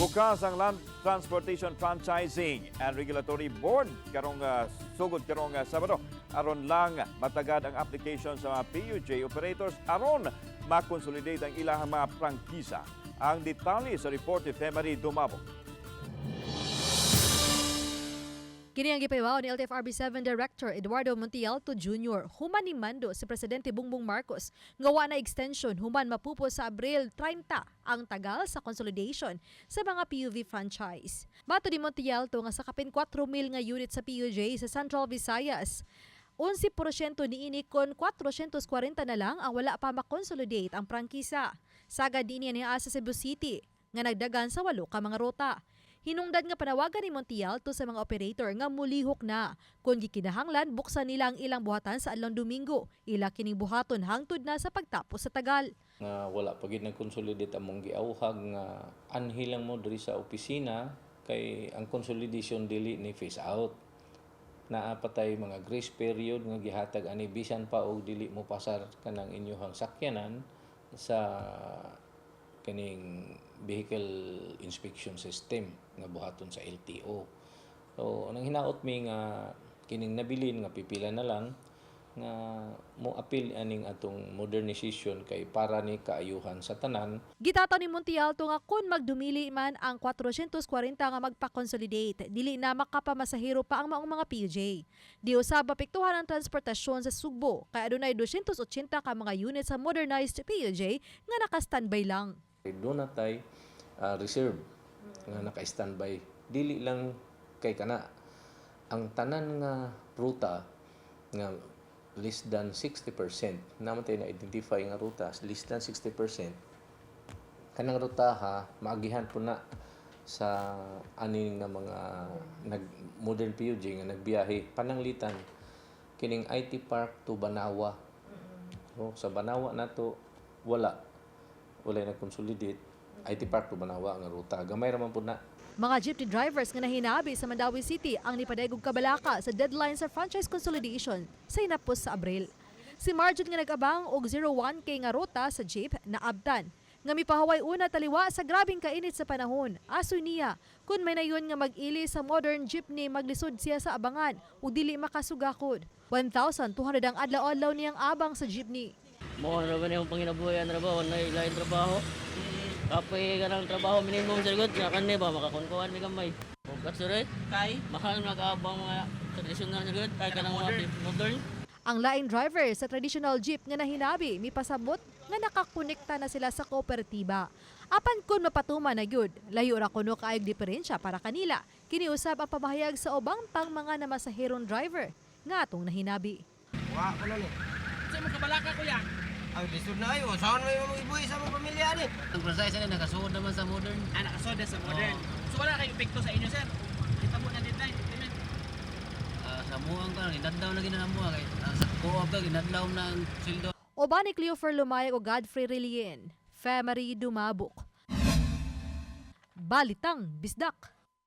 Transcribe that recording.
Bukas ang Land Transportation Franchising and Regulatory Board karong sugod karong Sabado aron lang matagad ang application sa mga PUJ operators aron makonsolidate ang ilang mga prangkisa. Ang detalye sa report ni Femary Dumabok. Kini ang gipahibaw ni LTFRB 7 Director Eduardo Montialto Jr. human ni mando si Presidente Bongbong Marcos nga wa na extension human mapupos sa Abril 30 ang tagal sa consolidation sa mga PUV franchise. Mato ni Montialto nga sa kapin 4,000 nga unit sa PUJ sa Central Visayas, 11% niini kon 440 na lang ang wala pa makonsolidate ang prangkisa. Sagad niini ni asa Cebu City nga nagdagan sa 8 ka mga ruta. Hinungdan nga panawagan ni Montialto sa mga operator nga mulihok na. Kung gikinahanglan, buksan nila ang ilang buhatan sa adlong Domingo. Ila kining buhaton hangtod na sa pagtapos sa tagal. Nga wala pa gid nag-consolidate among giawhag nga anhi lang mo diri sa opisina kay ang consolidation dili ni phase out. Naa pa tay mga grace period nga gihatag ani bisan pa og dili mo pasar kanang inyuhang sakyanan sa kaning vehicle inspection system nga buhaton sa LTO. So anang hinaot mi nga kining nabilin nga pipila na lang nga mo apil aning atong modernization kay para ni kaayuhan sa tanan. Gitataw ni Montialto nga kung magdumili man ang 440 nga magpa-consolidate, dili na makapamasahero pa ang maong mga PUJ. Di usab apektuhan ang transportasyon sa Sugbo kay adunay 280 ka mga unit sa modernized PUJ nga naka-standby lang. Doon na tay reserve nga naka-standby. Dili lang kay kana ang tanan nga ruta nga less than 60% naman tayo na-identify nga ruta less than 60% kanang ruta ha maagihan po na sa ani nga mga nag modern PUJ nga nagbiyahe pananglitan kining IT Park to Banawa. Oh, sa Banawa nato wala wala nag-consolidate IT Park to Banawa nga ruta, gamay ra man pud na. Mga jeepney drivers nga nahinabi sa Mandaue City ang nipadayeg og kabalaka sa deadline sa franchise consolidation sa hinapos sa Abril. Si Marjot nga nag-abang og 01K nga ruta sa jeep naabtan nga mipahaway una taliwa sa grabing kainit sa panahon. Aso niya, kung may nayon nga mag-ili sa modern jeepney, maglisod siya sa abangan ug dili makasugakod. 1,200 ang adlaw-adlaw niyang abang sa jeepney. Mo na ba niyang panginabuhian ra ba wala lain trabaho. Kapoy ka ng trabaho minimum sa likod, kaya kani ba makakunkuhan mi gamay. Bukat sir eh. Kay? Mahal nakaabang mga tradisyonal sa likod, kay kanang mga modern. Ang laing driver sa traditional jeep nga nahinabi mipasabot nga nakakonekta na sila sa kooperatiba. Apan kun mapatuma na gyud, layo ra kuno kaayog diferensya para kanila. Kiniusab ang pamahayag sa ubang pang mga namasaherong driver nga atong nahinabi. Wa ko na ni. Sa mo kabalaka, kuya? Ay, lisod na ayo. Saan may mga ibuhi sa mga pamilya ni? Ang precise na nakasuod naman sa modern. Ah, nakasoda sa modern. So wala kayo epekto sa inyo, sir? Kita mo na deadline, implement. Sa muang ka ginadlaw na ginanamuha kay sa co-op ka ginadlaw na ang sweldo. Uban ni Cleofer Lumayag o Godfrey Relien, Femery Dumabok. Balitang Bisdak.